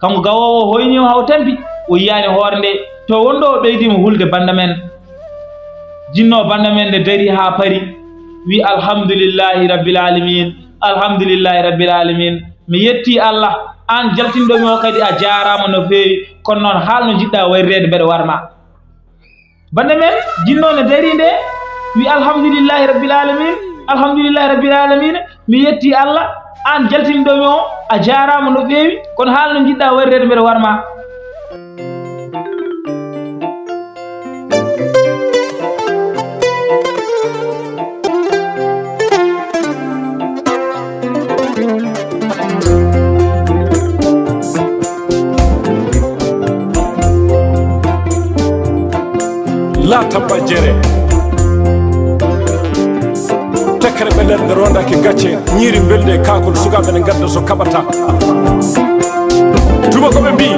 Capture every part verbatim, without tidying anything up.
Kanko gawoowo o hoyni o haa o tampi, o yiyaani hoore nde, to wonɗo o ɓeydi mo hulde bannda men. Jinno bannda men nde dari haa pari, wi: "Alhamdulillahi Rabbil Alamin, Alhamdulillahi Rabbil Alamin. Mi yetti Allah, aan jaltinɗo mi o kadi a jaaraama no feewi, kono noon haal no njiɗɗa wayreede mbeɗa war ma." Bannda men, jinno ne darii nde, wi: "Alhamdulillahi Rabbil Alamin, Alhamdulillahi Rabbil Alamin, mi yetti Allah, aan jaltinɗo mi o, a jaaraama no feewi, kono haal no njiɗɗa wayreede mbeɗa war ma." Laata bajjere. Tekkere ɓe nder nde rondake gacce, ñiiri mbeldi e kaakol, sukaaɓe ne ngadda so kaɓata. Tuma ko ɓe mbii,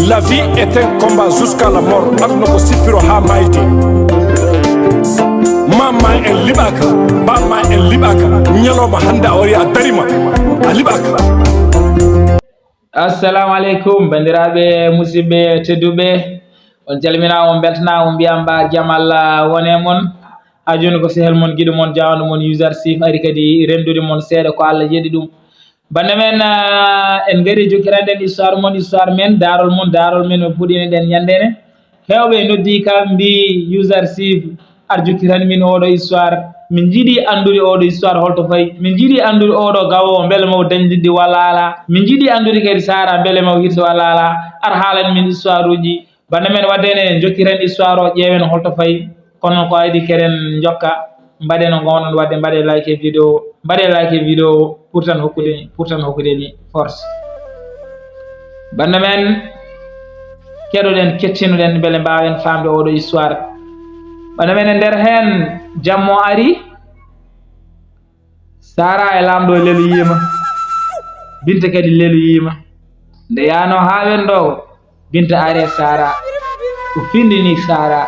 la vie est un combat jusqu'à la mort. Aduna ko sippiro haa mayde. Mamma en liɓaaka, bamma en liɓaaka. Ñalawma hannde a wari a darima, a liɓaaka. Assalamu aleykum, banndiraaɓe, musidɓe tedduɓe. On calminaama, on mbeltanaama, on mbiyaama mba jam Allah wone mon. Haa jooni ko sehel mon, giɗo mon, jaawɗo mon, User Sif ari kadi renndude mon seeɗa ko Allah yeɗi ɗum. Bannda men, ah, en ngarii jokkirande en histoire mon, histoire men, daarol mon, daarol men, no puɗɗiino ɗen ñande ne. Heewɓe noddi kam mbii, User Sif, ar jokkiran min ooɗo histoire. Min njiɗi anndude ooɗo histoire holto fayi. Min njiɗi anndude ooɗo gawoowo mbele mo dañdi walla alaa. Min njiɗi anndude kadi Sara mbele mo hirsi walla alaa. Ar haalan min histoire uji. Bannda men, wadde ne jokkiren histoire o, ƴeewen holto fayi. Kono ko aydi keren njokka, mbaɗe no ngoowɗon waɗde, mbaɗe like vidéo, mbaɗe like vidéo pour tan hokkude, pour tan hokkude mi force. Bannda men, keɗoɗen, kettinoɗen, mbele mbaawen faamde ooɗo histoire. Bannda men, e nder heen jammo ari, Sara e laamɗo leloyiima, Binta kadi leloyiima. Nde yaano haa wendo, Binta ari e Sara. O findini Sara.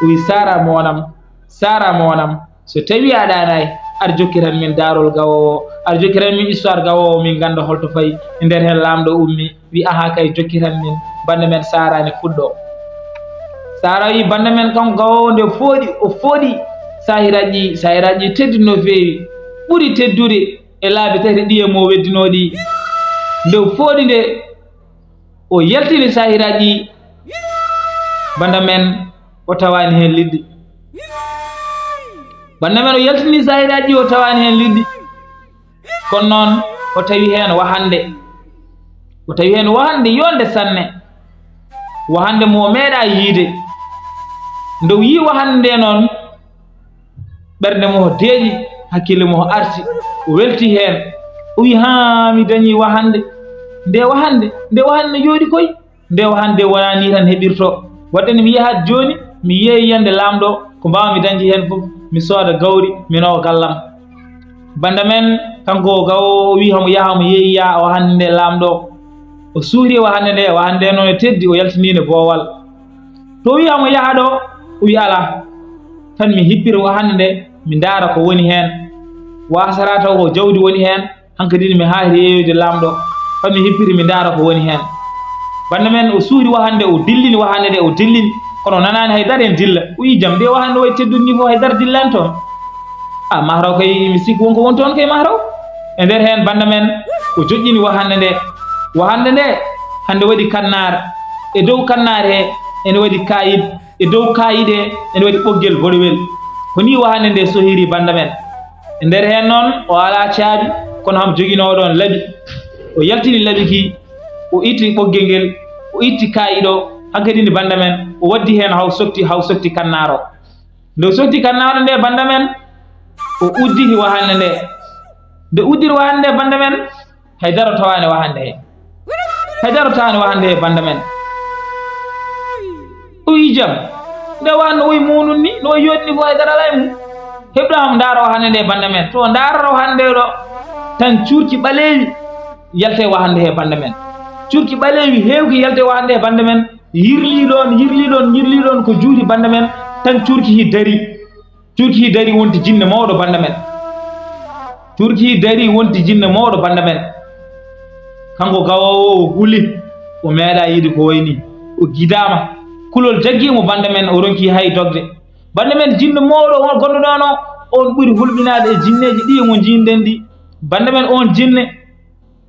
O wi, "Sara moonam, Sara moonam, so tawi a ɗaanay, ar jokkiran min daarol gawoowo, ar jokkiran min histoire gawoowo, min ngannda holto fayi." E nder heen laamɗo ummi, wi, "Aha kay, jokkiran min." Bannda men Sara ne fuɗɗo. Sara wi, bannda men kanko gawoowo nde fooɗi, o fooɗi sahiraaji, sahiraaji teddude no feewi, ɓuri teddude e laabi tati ɗi e mo weddinooɗi. Nde o fooɗi nde, o yaltini sahiraaji bannda men, o tawaani heen liɗɗi. Bannda men o yaltini sahiraaji, o tawaani heen liɗɗi. Kono noon, o tawi heen wahannde. O tawi heen wahannde yonde sanne. Wahannde mo o meeɗaa yiide. Nde o yii wahannde nde noon, ɓernde mo deeƴi, hakkille mo arti, o welti heen. O wi, "Haa, mi dañii wahannde. Nde wahannde, nde wahannde ne yooɗi koy. Nde wahannde wonaa nii tan heɓirtoo. Waɗde ne mi yahat jooni, mi yeeyiyande laamɗo, ko mbaaw-mi dañde heen fof, mi sooda gawri, mi nawa gallam." Bannda men, kanko o gawo, o wi, hamo yaha, mo yeeyiya o hannde laamɗo. O suuri o hannde nde, o hannde noon e teddi, o yaltini nde boowal. To o wi, hamo yaha ɗo, o wi, "Alaa, tan mi hippira o hannde nde, mi ndaara ko woni heen. Waasara taw ko jawdi woni heen, hankadi mi haayri yeeyoyde laamɗo, fami hippiri mi ndaara ko woni heen." Bannda men, o suuri wahannde, o dillini wahannde nde, o dillini, kono o nanaani hay dara en dilla. O wi, "Jam, nde wahannde wayi teddude nii fof hay dara dillaani toon. A, mahraw kay, mi sikki won ko woni toon kay mahraw." E nder heen, bannda men, o joƴƴini wahannde nde. Wahannde nde, hannde waɗi kannaar. E dow kannaar he, ene waɗi kaayit. E dow kaayit he, ene waɗi ɓoggel boɗowel. Ko nii wahannde nde sohiri bannda men. E nder heen noon, o alaa caabi, kono hamo joginoo ɗoon laɓi. O yaltini laɓi ki, o itti ɓoggel ngel, o itti kaayit o, hankadi ne bannda men, o waddi heen haw softi, haw softi kannaar o. Nde o softi kannaar o nde bannda men, o udditi wahannde nde. Nde udditi wahannde nde bannda men, hay dara tawaani wahannde he. Hay dara tawaani wahannde he bannda men. O wi, "Jam, nde wahannde o wayi muunun ni, no wayi yooɗi ni fof hay dara alaa e mum." Heɓɗo hamo ndaara wahannde nde bannda men. To o ndaarata wahannde nde ɗo, tan cuurki ɓaleewi yalte wahannde he bannda men. Cuurki ɓaleewi heewki yalte wahannde he bannda men. Yirlii ɗoon, yirlii ɗoon, yirlii ɗoon ko juuti bannda men, tan cuurki hi darii. Cuurki hi darii wonti jinne mawɗo bannda men. Cuurki hi darii wonti jinne mawɗo bannda men. Kanko gawoowo o huli, o meeɗa yiide ko wayi ni. O gidaama. Kulol jaggi mo bannda men, o ronki hay dogde. Bannda men, jinno mawɗo on gonɗo ɗon o, on ɓuri hulɓinaade e jinneeji ɗi mo njiinɗen ɗi. Bannda men, on jinne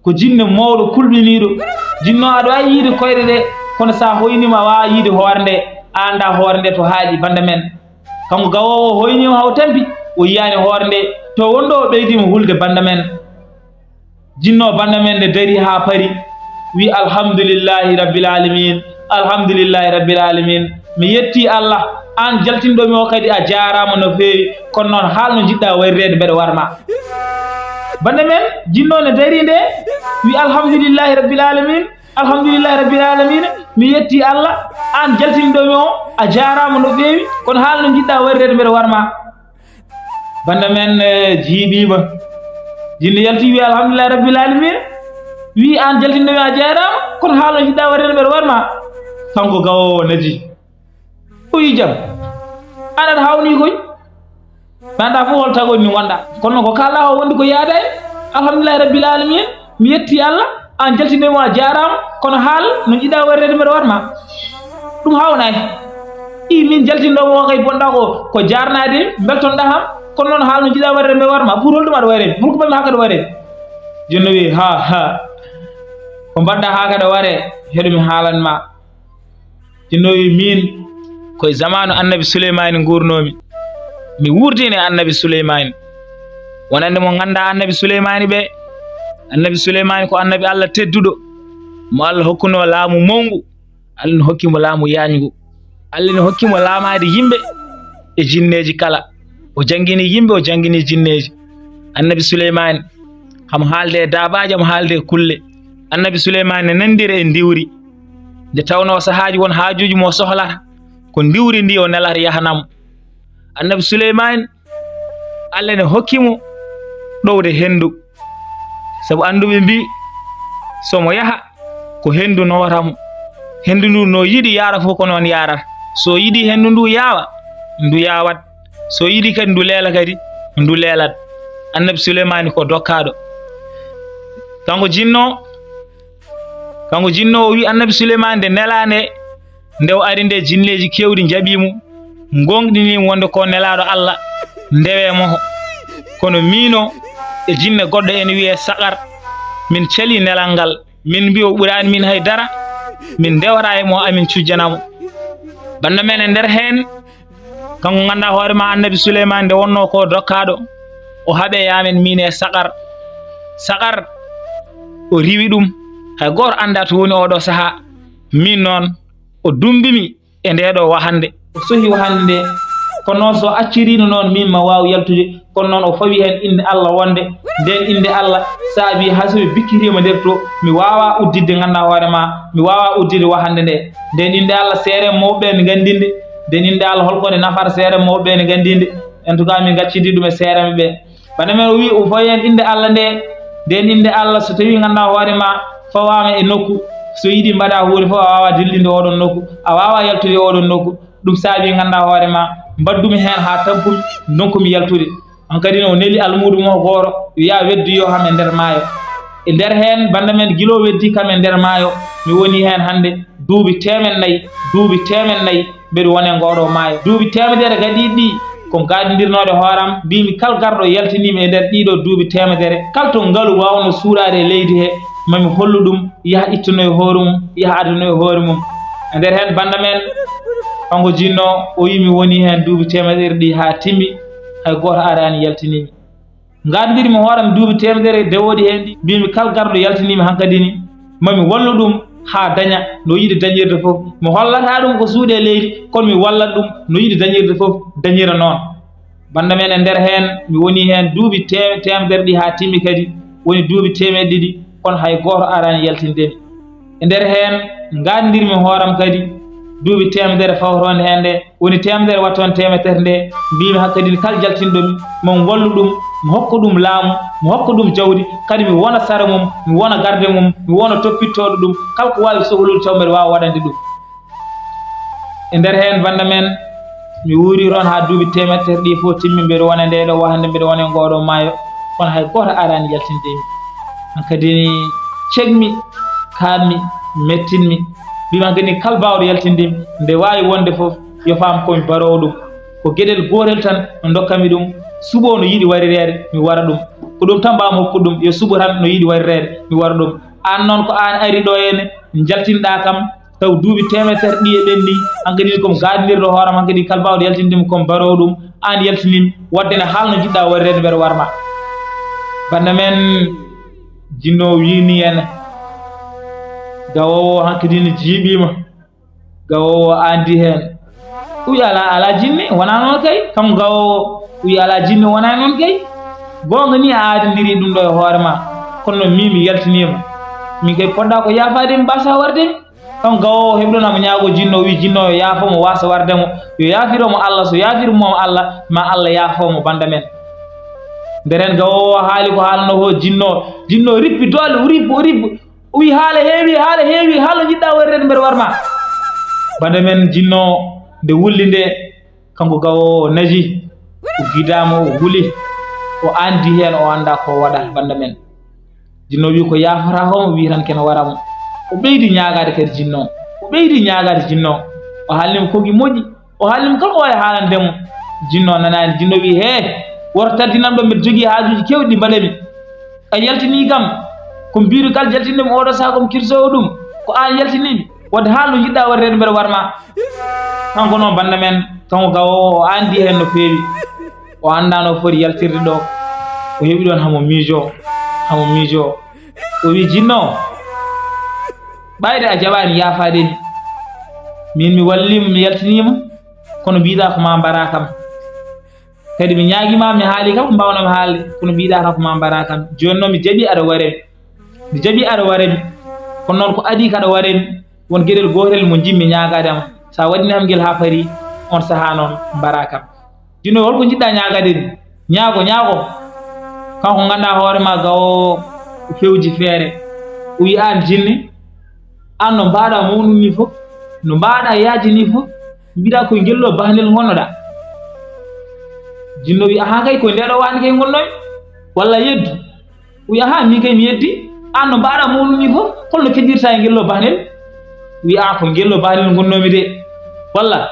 ko jinne mawɗo kulɓiniiɗo. Jinno aɗa waawi yiide koyɗe ɗe, kono sa hoyniima a waawaa yiide hoore nde, a anndaa hoore nde to haaɗi bannda men. Kanko gawoowo o hoyniima haw tampi, o yiyaani hoore nde, to wonɗo o ɓeydiima hulde bannda men. Jinno bannda men nde dari haa pari, wi, "Alhamdulillahi Rabbil Alamin, Alhamdulillahi Rabbil Alamin. Mi yetti Allah, aan jaltinɗo mi o kadi a jaaraama no feewi, kono noon haal no njiɗɗa wayreede mbeɗa warma." Bannda men, jinno ne dari nde, wi, "Alhamdulillahi Rabbil Alamin, Alhamdulillahi Rabbil Alamin, mi yetti Allah, aan jaltinɗo mi o, a jaaraama no feewi, kono haal no njiɗɗa wayreede mbeɗa warma." Bannda men, eh, jiiɓiima. Jinno yalti wi, "Alhamdulillahi Rabbil Alamin." Wi, "Aan jaltinɗo mi a jaaraama, kono haal no njiɗɗa wayreede mbeɗa warma." Kanko gawoowo naji. O wi, "Jam. Aan aɗa hawni koy. Nanda fof hol tagoni mi wonɗa. Kono noon ko kaalɗa o wondi ko yaada en. Alhamdulillahi Rabbil Alamin. Mi yetti Allah. Aan jaltinɗo mi a jaaraama. Kono haal no njiɗɗa wayreede mbeɗa warma. Ɗum hawnaani. I min jaltinɗo mo kay bonɗa ko, ko jaarnaade, mbeltonɗa ham. Kono noon haal no njiɗɗa wayreede mbeɗa warma. Pour hol ɗum aɗa wayreede? Hol ko ɓami haa kadi wayreede?" Jinno wi, "Ha, ha. Ko mbaɗɗa haa kadi ware? Heɗo mi haalan ma." Jinno wi, "Min ko e zamaanu Annabi Suleymaani nguurnoomi. Mi wuurdini e Annabi Suleymaani. Wonande mo ngannda Annabi Suleymaani ɓe. Annabi Suleymaani ko Annabi Allah tedduɗo, mo Allah hokkunoo laamu mawngu. Allah no hokki mo laamu yaajngu. Allah no hokki mo laamaade yimɓe e jinneeji kala. O janngini yimɓe, o janngini jinneeji." Annabi Suleymaani, hamo haalde e daabaaji, hamo haalde e kulle. Annabi Suleymaani ne nanndira e ndiwri. Nde tawnoo sahaaji won haajuuji mo sohlata, ko ndiwri ndi o nelata yahana mo. Annabi Suleymaani, Allah ne hokki mo ɗowde henndu. Sabu annduɓe mbii, so mo yaha, ko henndu nowata mo. Henndu ndu no yiɗi yaara fof ko noon yaarata. So yiɗi henndu ndu yaawa, ndu yaawat. So yiɗi kadi ndu leela kadi, ndu leelat. Annabi Suleymaani ko dokkaaɗo. Kanko jinno, kanko jinno o wi Annabi Suleymaani nde nelaa nde, nde o ari nde jinneeji keewɗi njaɓii mo, ngoongɗinii mo wonde ko nelaaɗo Allah, ndewee mo. Kono miino e jinne goɗɗo ene wiyee Saqar, min calii nelal ngal, min mbii o ɓuraani min hay dara, min ndewata e mo, amin cujjana mo. Bannda men e nder heen, kanko nganndaa hoore ma Annabi Suleymaani nde wonnoo ko dokkaaɗo, o haɓee yaamen miin e Saqar. Saqar, o riiwi ɗum, hay gooto anndaa to woni oo ɗoo sahaa. Miin noon, o dummbimi e ndee ɗoo wahannde. O sohi wahannde nde, kono noon so acciriino noon miin ma waaw yaltude, kono noon o fawi heen innde Allah wonde, ndeen innde Allah saabii haa so mi bikkitiima nder to, mi waawaa udditde nganndaa hoore ma, mi waawaa udditde wahannde nde. Ndeen innde Allah seereeɓe mawɓe ɓe ne nganndi nde, ndeen innde Allah hol ko nde nafata seereeɓe mawɓe ɓe ne nganndi nde. En tout cas, min ngaccidi ɗum e seereeɓe ɓe. Bana men o wi o fawi heen innde Allah nde, ndeen innde Allah so tawii nganndaa hoore ma fawaama e nokku, so yiɗi mbaɗa huunde fof a waawaa dillinde oɗon nokku, a waawaa yaltude e oɗon nokku. Ɗum saabii nganndaa hoore ma, mbaddumi heen haa tampumi, ndonkumi yaltude. Hankadi o neli almuudo mo gooto, yo yaa weddoyo kam e nder maayo. E nder heen, bannda men gila o weddii kam e nder maayo, mi wonii heen hannde duuɓi teemen nayi, duuɓi teemen nayi, mbeɗa wona e ngooɗoo maayo. Duuɓi teemedere gadiiɗi ɗii, ko gaadandirnooɗe hooram, mbiimi kala garɗo yaltiniimi e nder ɗiiɗoo duuɓi teemedere, kala to ngalu waawnoo suuɗaade e leydi he, mami hollu ɗum, yaha ittunoyo hoore mum, yaha addunoyo hoore mum. E nder heen bannda men, kanko jinno, o wii mi wonii heen duuɓi teemedere ɗii haa timmi, hay gooto araani yaltiniimi. Ngaadandirmi hooram duuɓi teemedere dewooɗi heen ɗi, mbiimi kala garɗo yaltiniimi hankadi ni, mami wallu ɗum haa daña no yiɗi dañirde fof. Mi hollata ɗum ko suuɗe e leydi, kono mi wallat ɗum no yiɗi dañirde fof, dañira noon. Bannda men e nder heen, mi wonii heen duuɓi teem-, teemedere ɗi haa timmi kadi, woni duuɓi teemeɗɗe ɗiɗi, kono hay gooto araani yaltinde mi. E nder heen, ngaadandirmi hooram kadi duuɓi teemedere fawtoonde heen nde, woni teemedere wattu heen teemedere nde, mbiimi hankadi kala jaltinɗo mi, mami wallu ɗum, mi hokka ɗum laamu, mi hokka ɗum jawdi, kadi mi wona sara mum, mi wona garde mum, mi wona toppittooɗo ɗum, kala ko waawi sohlude taw mbeɗa waawa waɗande ɗum. E nder heen bannda men, mi wuuri toon haa duuɓi teemedere ɗi fof timmi, mbeɗa wona e ndee ɗoo wahannde, mbeɗa wona e ngoo ɗoo maayo, kono hay gooto araani yaltinde mi. Hankadi ni, Cekmi, kaanmi, mettinmi. Mbiimi hankadi kala baawɗo yaltinde mi, nde waawi wonde fof, yo faam ko mi baroowo ɗum. Ko geɗel gootel tan no ndokkami ɗum. Suɓo no yiɗi warireede, mi wara ɗum. Ko ɗum tan mbaawmi hokkude ɗum, yo suɓo tan no yiɗi warireede, mi wara ɗum. Aan noon ko aan ari ɗo henne, njaltinɗaa kam, taw duuɓi teemeɗɗe ɗi e ɓenni, hankadi ko mi gaadandirɗo hoore am, hankadi kala baawɗo yaltinde mi ko mi baroowo ɗum, aan yaltinin, waɗde ne haala no njiɗɗaa warireede mbeɗa war ma. Bannda men jinno wiini henne, gawoowo hankadi ne jiiɓiima, gawoowo anndi heen. Wi alaa, alaa jinne, wonaa noon kay, kam gawoowo wi alaa jinne, wonaa noon kay. Goonga ni a aadindiri ɗum ɗo e hoore ma, kono noon min mi yaltiniima. Min kay poɗɗaa ko yaafaade mi mbaasaa warde mi. Ɗon gawoowo heɓi ɗon hamo ñaagoo jinno, o wii jinno yo yaafo mo, waasa warde mo, yo yaafiro mo Allah, so yaafiri mo Allah, ma Allah yaafo mo bannda men. Nder heen gawoowo haali ko haalnoo ko jinno, jinno rippi doole, o rippi, o rippi, o wii haala heewi, haala heewi, haala njiɗɗaa warde mbeɗa war ma. Bannda men jinno nde wulli nde, kanko gawoowo o naji, o gidaama, o huli, o anndi heen, o anndaa ko o waɗa bannda men. Jinno wi ko yaafataa ko mo, wi tan kene wara mo. O ɓeydi ñaagaade kadi jinno. O ɓeydi ñaagaade jinno. O haalni mo ko ngi moƴƴi. O haalni mo kala ko waawi haalande mo. Jinno nanaani. Jinno wi, "Hee, woto tardinam ɗo, mbeɗa jogii haajuuji keewɗi ɗi mbaɗami. A yaltinii kam. Ko mbiiɗo kala yaltinde mi oɗo sahaa ko mi kirsoowo ɗum. Ko aan yaltinii mi. Wadde haal no njiɗɗaa waɗireede mbeɗa war ma." Kanko noon bannda men, kanko gawoowo o anndi heen no feewi. O anndaa no foti yaltirde ɗo. O heɓi ɗoon hamo miijoo, hamo miijoo. O wii, "Jinno, ɓayde a jaɓaani yaafaade mi. Miin mi wallii ma, mi yaltinii ma, kono mbiɗaa ko ma mbaraa kam. Kadi mi ñaagii ma, mi haalii kala ko mbaawnoo mi haalde, kono mbiɗaa kam ko ma mbaraa kam. Jooni noon mi jaɓii aɗa ware mi. Mi jaɓii aɗa ware mi. Kono noon ko adii kaɗa ware mi, won geɗel gootel mo njiɗmi ñaagaade ma. So a waɗinii am ngel haa parii, oon sahaa noon mbaraa kam." Jinno, "Hol ko njiɗɗaa ñaagaade mi?" "Ñaago, ñaago." Kanko nganndaa hoore ma gawoowo ko fewji feere. O wii, "Aan jinne, aan no mbaaɗaa mawnude nii fof, no mbaaɗaa yaajde nii fof, mbiɗaa koye ngel ɗo bahnel ngonnoɗaa." Jinno wii, "Ahaa kay, koye ndee ɗo wahande kay ngonnoomi, walla yeddu?" O wii, "Ahaa, miin kay mi yeddi, aan no mbaaɗaa mawnude nii fof, hol no keddirtaa e ngel ɗo bahnel?" Wii, "Aa, ko ngel ɗo bahnel ngonnoomi de, walla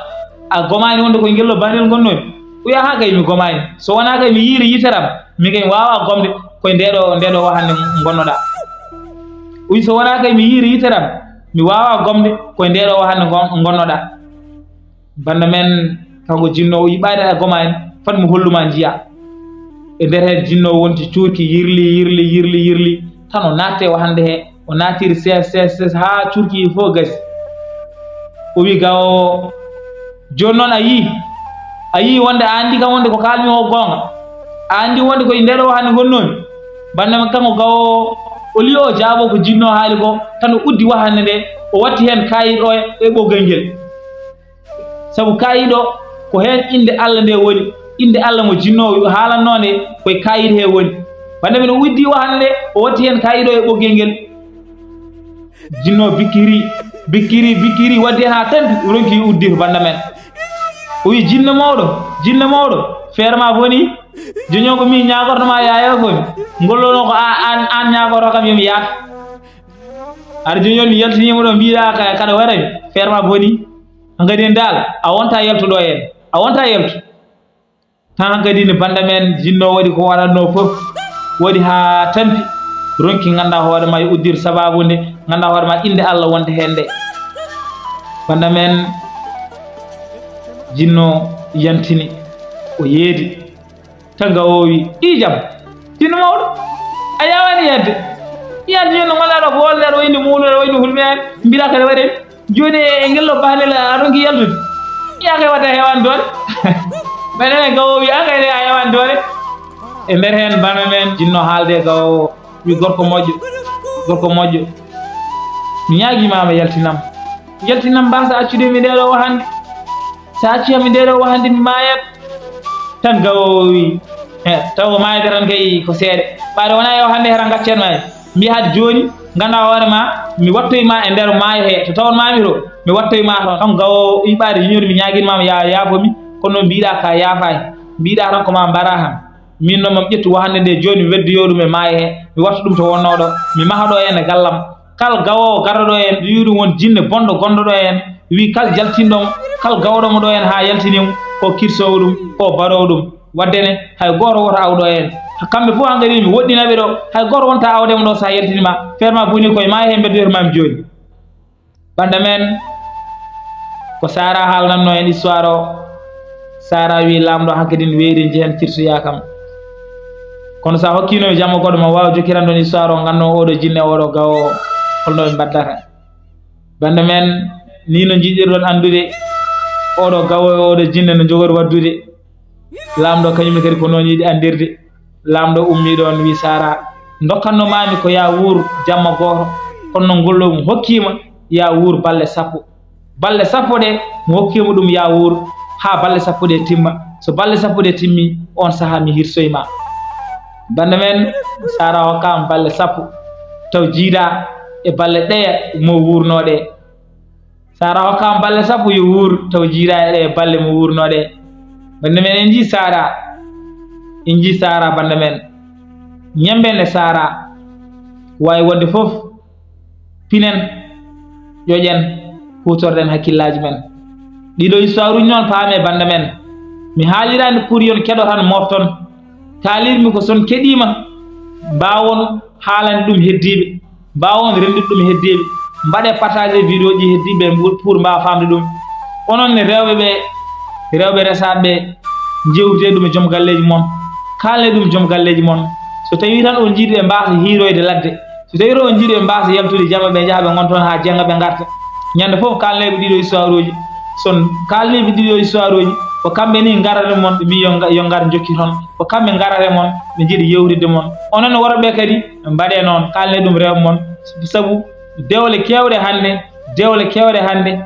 a gomaani wonde koye ngel ɗo bahnel ngonnoomi?" O wii, "Ahaa kay, mi gomaani, so wonaa kay mi yiiri yitere am, miin kay mi waawaa gomde koye ndee ɗo, ndee ɗo wahande ngonnoɗaa." O wii, "So wonaa kay mi yiiri yitere am, mi waawaa gomde koye ndee ɗo wahande ngon-, ngonnoɗaa." Bannda men, kanko jinno o yiɓaade a gomaani, fat mi hollu ma njiya. E nder heen jinno wonti cuurki, yirli, yirli, yirli, yirli, tan o naatti e wahande he, o naatiri sees, sees, sees, haa cuurki fof gasi. O wii gawoowo, "Jooni noon a yii, a yii wonde a anndi kam wonde ko kaalmi o goonga. A anndi wonde ko e ndee ɗo wahande ngonnoomi." Bannda men kanko gawoowo, o liyo o jaabo ko jinno haali ko, tan o uddi wahande nde, o watti heen kaayit o e ɓoggol ngel. Sabu kaayit o ko heen innde Allah nde woni, innde Allah mo jinno o haalannoo nde ko e kaayit he woni. Bannda men o uddi wahande nde, o watti heen kaayit o e ɓoggol ngel. Jinno bikkiri, bikkiri, bikkiri, waddi heen haa tampi, ronki uddito bannda men. O wii, "Jinno mawɗo, jinno mawɗo, feere ma bonii. Jooni o ko min ñaagorto ma yaayo ko mi. Ngol ɗo ko a-, aan, aan ñaagorto kam yo mi yaaf. Aɗa jooni o mi yaltiniima ɗo mbiɗaa ka-, kaɗa wara mi. Feere ma bonii. Hankadi en daal, a wonta yaltuɗo en. A wonta yaltu." Tan hankadi ne bannda men jinno waɗi ko waɗatnoo fof, waɗi haa tampi, ronki nganndaa hoore ma e uddir sabaabu nde, nganndaa hoore ma innde Allah wonde heen nde. Bannda men jinno yantini, o yeedi. Tan ga o wi, "Ii jam, jinno mawɗo, a yaawaani yahde. Yahde jooni no ngonɗaa ɗo ko wolde, aɗa wayni muulu, aɗa wayni hulɓe, mbiɗaa kadi waɗe." Jooni e ngel ɗo bahnel a ronki yaltude. Yaa kay wadde a heewaani doole. Ɓayde men gawo wi, "Aa kay de a heewaani doole." E nder heen bana men jinno haalde gawo wi, "Gorko moƴƴo, gorko moƴƴo. Mi ñaagii ma ma yaltinam. Yaltinam mbaasa accude mi nde ɗo wahande. Sa acci mi nde ɗo wahande mi maayat." Tan gawo wi, "He, taw ko maayde tan kay ko seeɗa. Ɓayde wonaa e wahande he tan gaccen ma he." Mbiya hade jooni, nganndaa hoore ma, mi wattoy ma e nder maayo he, to tawon maami to, mi wattoy ma toon. Kam gawo iɓaade junior, mi ñaaginmaama ya yaafo mi, kono noon mbiɗa ka yaafaani. Mbiɗa tan ko ma mbara han. Min noon, mami ƴettu wahannde nde jooni, mi weddoyoo ɗum e maayo he, mi watta ɗum to wonnoo ɗo, mi maha ɗo heen e gallam. Kal gawoowo garɗo ɗo heen, wiyi ɗum won jinne bonɗo gonɗo ɗo heen, wiyi kal jaltinɗo mo, kal gawɗo mo ɗo heen haa yaltini mo, ko kirsoowo ɗum, ko baroowo ɗum. Waɗde ne, hay gooto woto aw ɗo heen. Kamɓe fof hankadi mi woɗɗina ɓe ɗo, hay gooto wonta awde mo ɗo so a yaltini ma. Feere ma boni koye maayo he, mbeddoyto mami jooni. Bannda men, ko Sara haalnatnoo en histoire o. Sara wi laamɗo hankadi weeri nji heen kirsoyaa kam. Kono so a hokkiino mi jamma goɗɗo, ma waaw jokkiran ɗoon histoire o, ngannoo oɗo jinne, oɗo gawo, holno ɓe mbaddata. Bannda men, ni no njiɗirɗon anndude, oɗo gawo e oɗo jinne no njogori waɗdude. Laamɗo kañum ne kadi ko noon yiɗi anndirde. Laamɗo ummii ɗoon, wi Sara, ndokkatno maami ko yaa wuur jamma gooto, kono noon ngol ɗo mo hokkiima yaa wuur balɗe sappo. Balɗe sappo ɗe mo hokkiima ɗum yaa wuur haa balɗe sappo ɗe timma. So balɗe sappo ɗe timmi, oon sahaa mi hirsoy ma. Bannda men, Sara hokkaama balɗe sappo, taw jiidaa e balɗe ɗeya mo wuurnoo ɗe. Sara hokkaama balɗe sappo yo wuur, taw jiidaa e ɗe balɗe mo wuurnoo ɗe. Bannda men, en njii Sara, en njii Sara, bannda men. Ñemmben e Sara, waawi wonde fof, pinen, ƴoƴen, huutorɗen hakkillaaji men. Ɗiɗo histoire uji noon, paamee, bannda men. Mi haaliraani pour yon keɗo tan, mofton. Kaalirmi ko so on keɗiima, mbaawon haalande ɗum heddiiɓe, mbaawon renndude ɗum heddiiɓe. Mbaɗee partager vidéo ji heddiiɓe mbu-, pour mbaawa faamde ɗum. Onon ne rewɓe ɓe, rewɓe resaaɓe ɓe, njewtidee ɗum e joom galleeji mon. Kaalnee ɗum joom galleeji mon. So tawii tan on njiɗi ɓe mbaasa hiiroyde ladde, so tawii tan on njiɗi ɓe mbaasa yaltude jamma, ɓe njaha ɓe ngon toon haa jeeŋa ɓe ngarta. Ñande fof kaalnee ɓe ɗiɗo histoire uji. So on kaalnii ɓe ɗiɗo histoire uji, ko kamɓe ni ngarata mon, ɓe mbii yo nga-, yo ngar njokki toon. Ko kamɓe ngarata mon, ɓe njiɗi yewtidde mon. Onon worɓe kadi, mbaɗee noon, kaalnee ɗum rewɓe mon. Sabu dewle keewɗe hannde, dewle keewɗe hannde,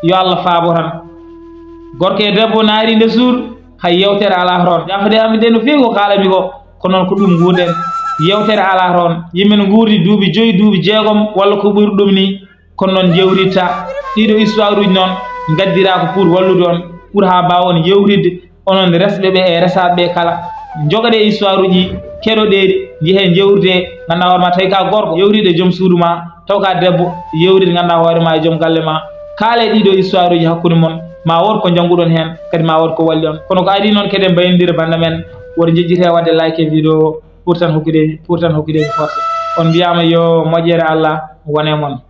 yo Allah faabo tan. Gorko e debbo naari nde suur, hay yewtere alaa toon. Jaafude am de no feewi ko kaalami ko, ko noon ko ɗum nguurden. Yewtere alaa toon. Yimɓe no nguurdi duuɓi joyi, duuɓi jeegom, walla ko ɓuri ɗum ni. Kono noon njewtitta ɗiɗo histoire uji noon, ngaddiraa ko pour wallude on, pour haa mbaawon yewtidde, onon resɓe ɓe e resaaɓe ɓe kala. Njogaɗee histoire uji, keɗoɗee ɗi, njehee njewtidee, nganndaa hoore ma, tawi ka gorko, yewtidee joom suudu ma, taw ka debbo, yewtidee nganndaa hoore ma e joom galle ma. Kaalee ɗiɗo histoire uji hakkunde mon, ma wood ko njannguɗon heen, kadi ma wood ko walli on. Kono ko adii noon, keɗen mbayndira bannda men, woto njejjitee waɗde like e vidéo o, pour tan hokkude, pour tan hokkude force. On mbiyaama yo moƴƴere Allah wone mon.